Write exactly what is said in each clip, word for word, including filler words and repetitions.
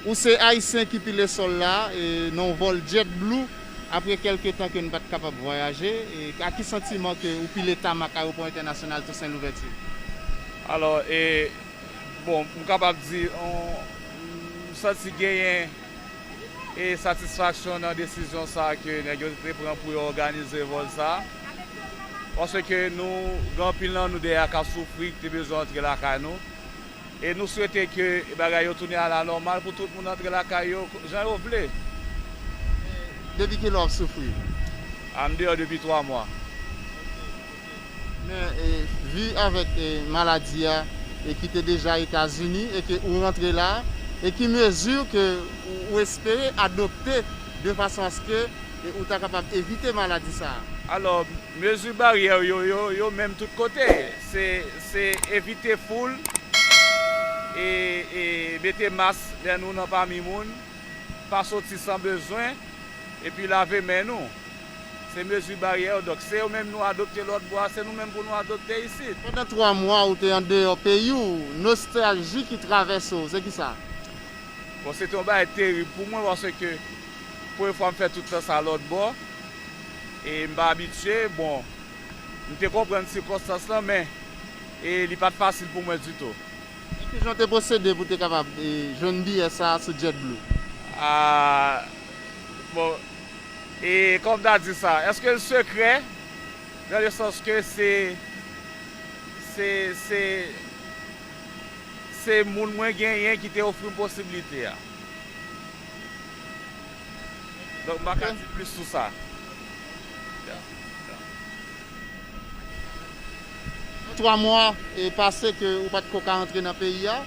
Ou se Ayisyen ki pile sòl la, e, nan yon vòl JetBlue, apre kèlke tan ke n pa t kapab vwayaje, e, a ki santiman ke ou pile tamak Ayewopò Entènasyonal Tousen Louvèti? Alò, e, bon, m kapab di, on, m santi genyen e satisfaksyon nan desizyon sa a ke nèg yo te pran pou yo òganize vòl sa a. Paske nou gen anpil nan nou dèyè k ap soufri, ki te bezwen antre lakay nou. E nou swete ke bagay yo tounen a la nòmal pou tout moun antre lakay yo jan yo vle. Depi kilè w ap soufri? A, m deyò depi twa mwa. Men, e, vi avèk, e, maladi a, e ki te deja Etazini, e ke ou rantre la, e ki mezi ke ou, ou espere adopte de fason aske, e, ou ta kapab evite maladi sa a? Alò, mezi baryè yo, yo, yo menm tout kote. Se, se evite foul, e, e mete mas lè nou nan pami moun, pa soti san bezwen, epi lave men nou. Se mezi baryè yo. Donk, se yo menm nou adopte lòt bò a, se nou menm pou nou adopte isit. Pandan twa mwa ou te andeyò peyi w, nostalji ki travèse w, se kisa? Bon, se te yon bagay terib pou mwen, paske premye fwa m fè tout tan sa lòt bò, e m pa abitye. Bon, m te konprann sikonstans lan, men, e li pa t fasil pou mwen ditou. E kijan w te pwosede pou w te kapab, e, jwenn biyè sa a sou JetBlue? A, bon, e kòm m ta di sa, èske l sekrè? Dans le sens que se, se, se, se moun mwen genyen ki te ofri m posiblite a. Donk, m pa ka di plis sou sa. Twa mwa, e, pase ke ou pa t ko ka antre nan peyi a,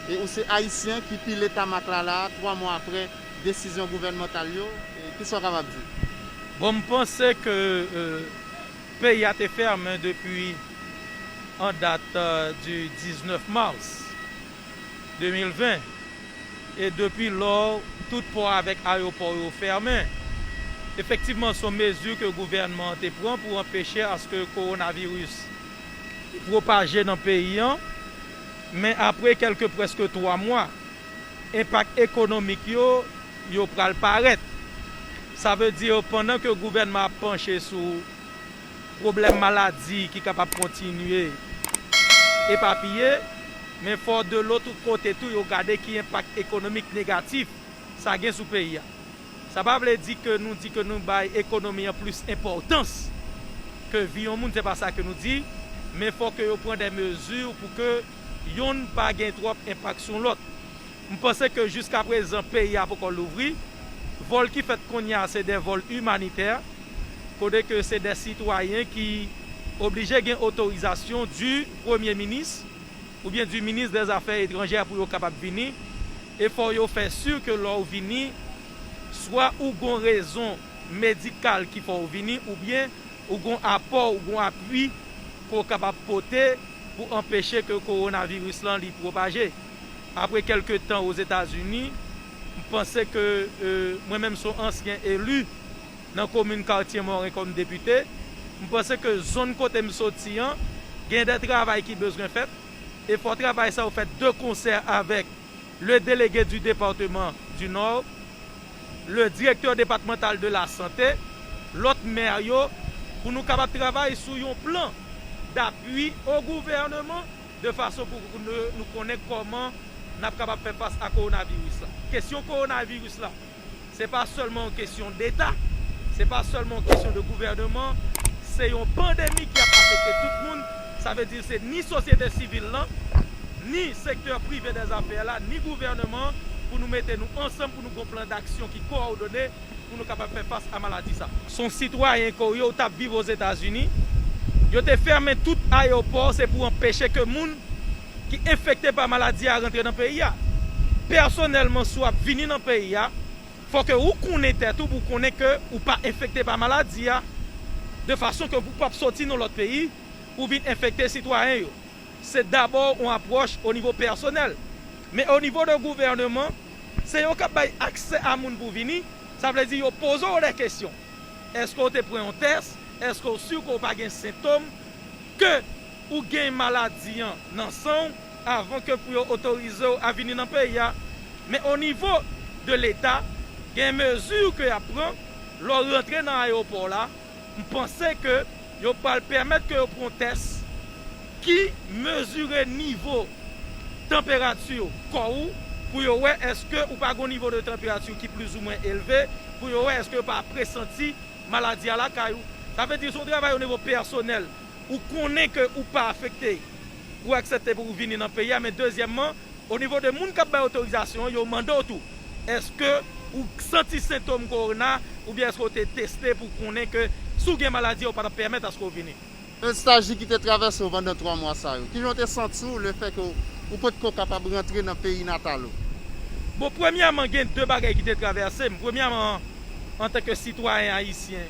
e ou se Ayisyen ki pile tamak la la a, twa mwa apre desizyon gouvènmantal yo, e, kisa w kapab di? Bon, m panse ke, e, peyi a te fèmen depi an dat, e, di diznèf mas de mil ven. E depi lò, tout pò avèk ayewopò yo fèmen. Efektivman, se yon mezi ke gouvènman an te pran pou anpeche aske kowonaviris pwopaje nan peyi an. Men apre kèlke, prèske twa mwa, enpak ekonomik yo, yo pral parèt. Sa vle di, pandan ke gouvènman ap panche sou pwoblèm maladi ki kapab kontinye epapiye, men fò de lòt kote tou yo gade ki enpak ekonomik negatif sa gen sou peyi a. Sa pa vle di ke nou di ke nou bay ekonomi an plis enpòtans ke vi yon moun, se pa sa ke nou di, men fò ke yo pran de mezi pou ke yonn pa gen twòp enpak sou lòt. M panse ke jiskaprezan peyi a poko louvri. Vòl ki fèt kounye a se de vòl imanitè, kote ke se de sitwayen ki oblije gen otorizasyon di premye minis oubyen di minis dè zafè etranjè pou yo kapab vini. E fò yo fè si ke lè w vini, swa ou gon rezon medikal ki fè w vini, oubyen ou gon apò, ou gon apui ke w kapab pote pou anpeche ke kowonaviris lan li pwopaje. Apre kèlke tan Ozetazini, m panse ke, e, mwen menm se yon ansyen eli nan komin Katye Moren kòm depite, m panse ke zòn kote m soti an, gen de travay ki bezwen fèt, e fò travay sa yo fèt de konsè avèk le délégué du département du Nord, le directeur départemental de la santé, lòt mè yo, pou nou kapab travay sou yon plan d'appui au gouvernement, de fason pou nou, nou konnen kòman n ap kapab fè fas a kowonaviris la. Kesyon kowonaviris la, se pa sèlman yon kesyon deta, se pa sèlman yon kesyon de gouvèneman, se yon pandemi ki ap afekte tout moun. Sa vle di se ni sosyete sivil lan, ni sektè prive dè zafè la, ni gouvèneman, pou nou mete nou ansanm, pou nou gon plan d'aksyon ki kowòdone, pou nou kapab fè fas a maladi sa. Se yon sitwayen ke w ye, w t ap viv Ozetazini. Yo te fèmen tout ayewopò, se pou anpeche ke moun ki enfekte pa maladi a rantre nan peyi a. Pèsonèlman, si w ap vini nan peyi a, fò ke ou konnen tèt ou, pou w konnen ke ou pa enfekte pa maladi a, de fason ke ou p ap soti nan lòt peyi pou vin enfekte sitwayen yo. Se dabò yon apwòch o nivo pèsonèl. Men o nivo de gouvèneman, se yo k ap bay aksè a moun pou vini, sa vle di yo poze w de kesyon. Èske w te pran yon tès? Èske w si ke w pa gen sentòm ke ou gen maladi an nan san w avan ke pou yo otorize w a vini nan peyi a? Men o nivo de Leta, gen mezi ke y ap pran lè w rantre nan ayewopò la. M panse ke yo pral pèmèt ke yo pran yon tès ki mezire nivo tanperati kò w, pou yo wè èske ou pa gen yon nivo de tanperati ki plizoumwen elve, pou yo wè èske yo pa presanti maladi a lakay ou. Sa vle di se yon travay o nivo pèsonèl. Ou konnen ke ou pa afekte, ou aksepte pou ou vini nan peyi a, men dezyèmman, o nivo de moun k ap bay otorizasyon an, yo mande w tou, èske ou santi sentòm kowona, oubyen èske w te teste pou konnen ke si w gen maladi a, yo pa t ap pèmèt aske w vini? Yon estaji ki te travèse w pandan twa mwa sa yo, kijan w te santi w lefètke w, ou potko kapab rantre nan peyi natal ou? Bon, premyèman, gen de bagay ki te travèse m. Premyèman, antanke sitwayen ayisyen,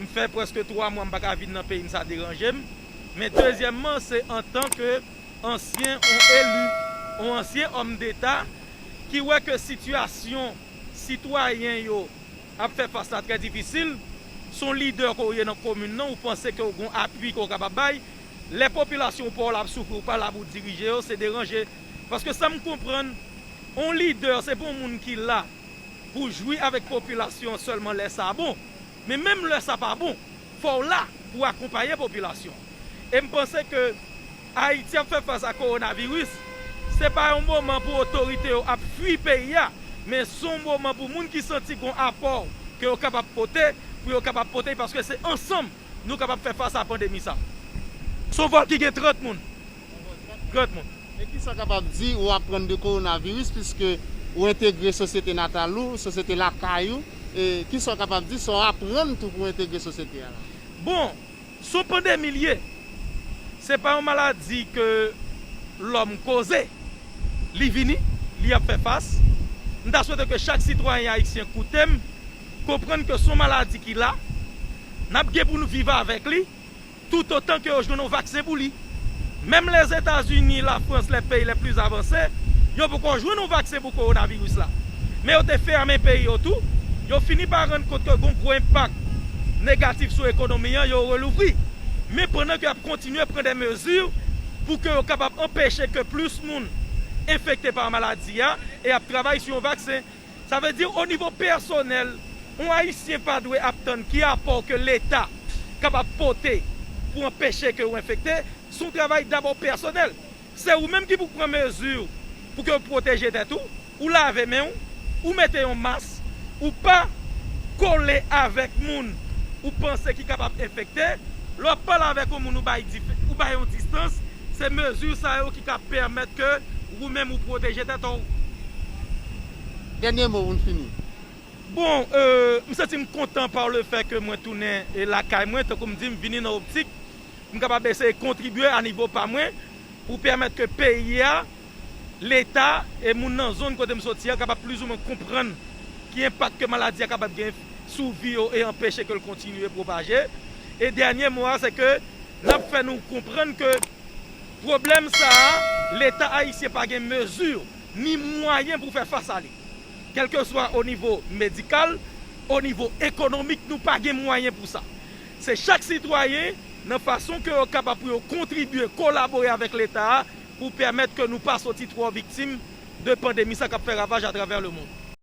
m fè prèske twa mwa m pa ka vin nan peyi m, sa deranje m. Men dezyèmman, se antanke ansyen, yon eli, yon ansyen òm deta ki wè ke sitiyasyon sitwayen yo ap fè fas la trè difisil. Se yon lidè ke w ye nan komin nan, ou panse ke w gen yon apui ke w kapab bay. Lè popilasyon pa w la ap soufri, ou pa la pou w dirije yo, se deranje. Paske sa m konprann, yon lidè, se pa yon moun ki la pou jwi avèk popilasyon an sèlman lè sa bon. Men menm lè sa pa bon, fò w la pou w akonpaye popilasyon an. E m panse ke Ayiti ap fè fas a kowonaviris, se pa yon moman pou otorite yo ap fwi peyi a, men se yon moman pou moun ki santi gen yon apò ke yo kapab pote, pou yo kapab pote, paske se ansanm nou kapab fè fas a pandemi sa. Se yon vòl ki gen trant moun. Trant moun. E kisa w kapab di ou aprann de kowonaviris, piske ou entegre sosyete natal ou, sosyete lakay ou, e kisa w kapab di, sa w aprann tou pou w entegre sosyete a la? Bon, se yon pandemi l ye. Se pa yon maladi ke lòm koze. Li vini, li ap fè fas. M ta swete ke chak sitwayen ayisyen koute m, konprann ke se yon maladi ki la. N ap gen pou nou viv avèk li, toutotan ke yo jwenn yon vaksen pou li. Menm Lèzetazini, Lafrans, lè peyi lè pli avanse, yo poko jwenn yon vaksen pou kowonaviris la. Men yo te fèmen peyi yo tou, yo fini pa rann kont ke gen yon gwo enpak negatif sou ekonomi an, yo relouvri. Men pandan ke y ap kontinye pran de mezi pou ke yo kapab anpeche ke plis moun enfekte pa maladi a, e y ap travay sou yon vaksen. Sa vle di, o nivo pèsonèl, yon Ayisyen pa dwe ap tann ki apò ke Leta kapab pote pou anpeche ke ou enfekte, se yon travay dabò pèsonèl. Se ou menm ki pou pran mezi pou ke ou pwoteje tèt ou, ou lave men w, ou mete yon mas, ou pa kole avèk moun ou panse ki kapab enfekte. Lè w ap pale avèk yon moun, ou bay dif-, ou bay yon distans, se mezi sa yo ki ka pèmèt ke ou menm ou pwoteje tèt ou. Dènye mo pou n fini. Bon, euh, m santi m kontan pa le fè ke mwen tounen, e, lakay mwen, tankou m di, m vini nan optik, m kapab eseye kontribye a nivo pa mwen pou pèmèt ke peyi a, Leta e moun nan zòn kote m soti a kapab plizoumwen konprann ki enpak ke maladi a kapab gen sou vi yo e anpeche ke l kontinye pwopaje. E dènye mo a, se ke n ap fè nou konprann ke pwoblèm sa a, Leta ayisyen pa gen mezi ni mwayen pou fè fas a li. Kèlkeswa o nivo medikal, o nivo ekonomik, nou pa gen mwayen pou sa. Se chak sitwayen, nan fason ke yo kapab pou yo kontribye, kolabore avèk Leta a, pou pèmèt ke nou pa soti twò viktim de pandemi sa k ap fè ravaj atravè lemonn.